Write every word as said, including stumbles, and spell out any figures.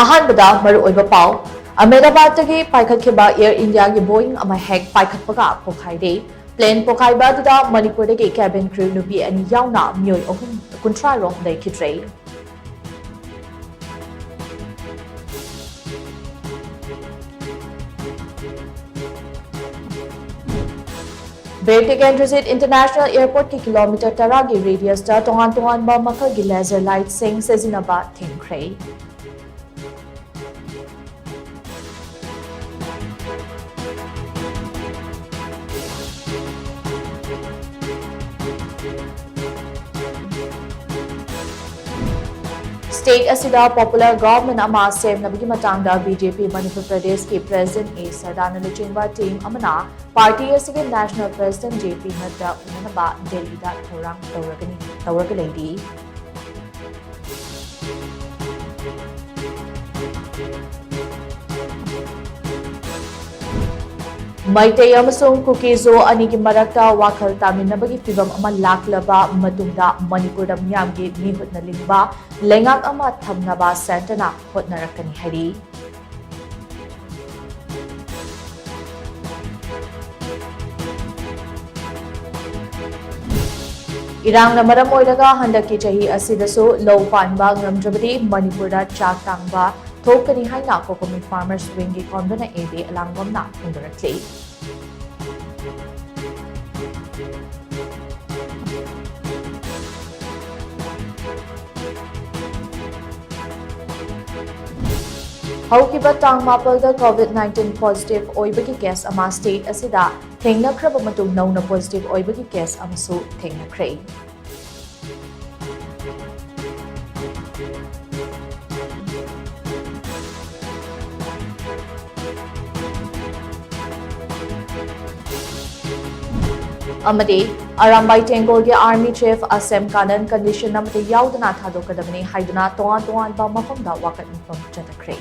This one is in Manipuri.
ꯑꯍꯥꯟꯕꯗ ꯃꯔꯨꯑꯣꯏꯕ ꯄꯥꯎ꯫ ꯑꯍꯃꯦꯗꯥꯕꯥꯗꯇꯒꯤ ꯄꯥꯏꯈꯠꯈꯤꯕ Air Indiaꯒꯤ Boeing ꯑꯃ ꯍꯦꯛ ꯄꯥꯏꯈꯠꯄꯒ ꯄꯣꯈꯥꯏꯔꯦ꯫ Plane ꯄꯣꯈꯥꯏꯕ ꯑꯗꯨꯗ ꯃꯅꯤꯄꯨꯔꯗꯒꯤ cabin crew ꯅꯨꯄꯤ ꯑꯅꯤ ꯌꯥꯎꯅ ꯃꯤꯑꯣꯏ ꯑꯍꯨꯝ, ꯀꯨꯟꯊ꯭ꯔꯥ ꯔꯣꯝ ꯂꯩꯈꯤꯗ꯭ꯔꯦ꯫ ꯕꯤꯔ ꯇꯤꯀꯦꯟꯗ꯭ꯔꯖꯤꯠ International Airportꯀꯤ kilometre ꯇꯔꯥꯒꯤ radiusꯇ ꯇꯣꯉꯥꯟ ꯇꯣꯉꯥꯟꯕ ꯃꯈꯜꯒꯤ laser lightꯁꯤꯡ ꯁꯤꯖꯤꯟꯅꯕ ꯊꯤꯡꯈ꯭ꯔꯦ꯫ State ꯑꯁꯤꯗ popular government ꯑꯃ ꯁꯦꯝꯅꯕꯒꯤ ꯃꯇꯥꯡꯗ BJP ꯃꯅꯤꯄꯨꯔ ꯄ꯭ꯔꯗꯦꯁꯀꯤ president A ꯁꯔꯗꯥꯅ ꯂꯨꯆꯤꯡꯕ team ꯑꯃꯅ party ꯑꯁꯤꯒꯤ national president J P ꯅꯗ꯭ꯗꯥ ꯎꯅꯅꯕ ꯗꯦꯜꯂꯤꯗ ꯊꯧꯔꯥꯡ ꯇꯧꯔꯒꯅꯤ, ꯇꯧꯔꯒ ꯂꯩꯔꯤ꯫ ꯃꯩꯇꯩ ꯑꯃꯁꯨꯡ ꯀꯨꯀꯤ ꯖꯣ ꯑꯅꯤꯒꯤ ꯃꯔꯛꯇ ꯋꯥꯈꯜ ꯇꯥꯃꯤꯟꯅꯕꯒꯤ ꯐꯤꯚꯝ ꯑꯃ ꯂꯥꯛꯂꯕ ꯃꯇꯨꯡꯗ ꯃꯅꯤꯄꯨꯔꯗ ꯃꯤꯌꯥꯝꯒꯤ ꯃꯤꯍꯨꯠꯅ ꯂꯤꯡꯕ ꯂꯩꯉꯥꯛ ꯑꯃ ꯊꯝꯅꯕ centreꯅ ꯍꯣꯠꯅꯔꯛꯀꯅꯤ ꯍꯥꯏꯔꯤ꯫ ꯏꯔꯥꯡꯅ ꯃꯔꯝ ꯑꯣꯏꯔꯒ ꯍꯟꯗꯛꯀꯤ ꯆꯍꯤ ꯑꯁꯤꯗꯁꯨ ꯂꯧ ꯄꯥꯟꯕ ꯉꯝꯗ꯭ꯔꯕꯗꯤ ꯃꯅꯤꯄꯨꯔꯗ ꯆꯥꯛ ꯇꯥꯡꯕ ꯊꯣꯛꯀꯅꯤ ꯍꯥꯏꯅ COCOMI Farmers Wingꯀꯤ convener A ꯗꯦ ꯑꯂꯥꯡꯕꯝꯅ ꯐꯣꯡꯗꯣꯔꯛꯂꯤ꯫ ꯍꯧꯈꯤꯕ ꯇꯥꯡ ꯃꯥꯄꯜꯗ COVID nineteen positive ꯑꯣꯏꯕꯒꯤ case ꯑꯃ state ꯑꯁꯤꯗ ꯊꯦꯡꯅꯈ꯭ꯔꯕ ꯃꯇꯨꯡ ꯅꯧꯅ positive ꯑꯣꯏꯕꯒꯤ case ꯑꯃꯁꯨ ꯊꯦꯡꯅꯈ꯭ꯔꯦ꯫ ꯑꯃꯗꯤ Arambai ꯇꯦꯡꯒꯣꯜꯒꯤ army chief ꯑꯁꯦꯝ Kanan condition ꯑꯃꯠꯇ ꯌꯥꯎꯗꯅ ꯊꯥꯗꯣꯛꯀꯗꯕꯅꯤ ꯍꯥꯏꯗꯨꯅ ꯇꯣꯉꯥꯟ ꯇꯣꯉꯥꯟꯕ ꯃꯐꯝꯗ ꯋꯥꯀꯠ ꯃꯤꯐꯝ ꯆꯠꯊꯈ꯭ꯔꯦ꯫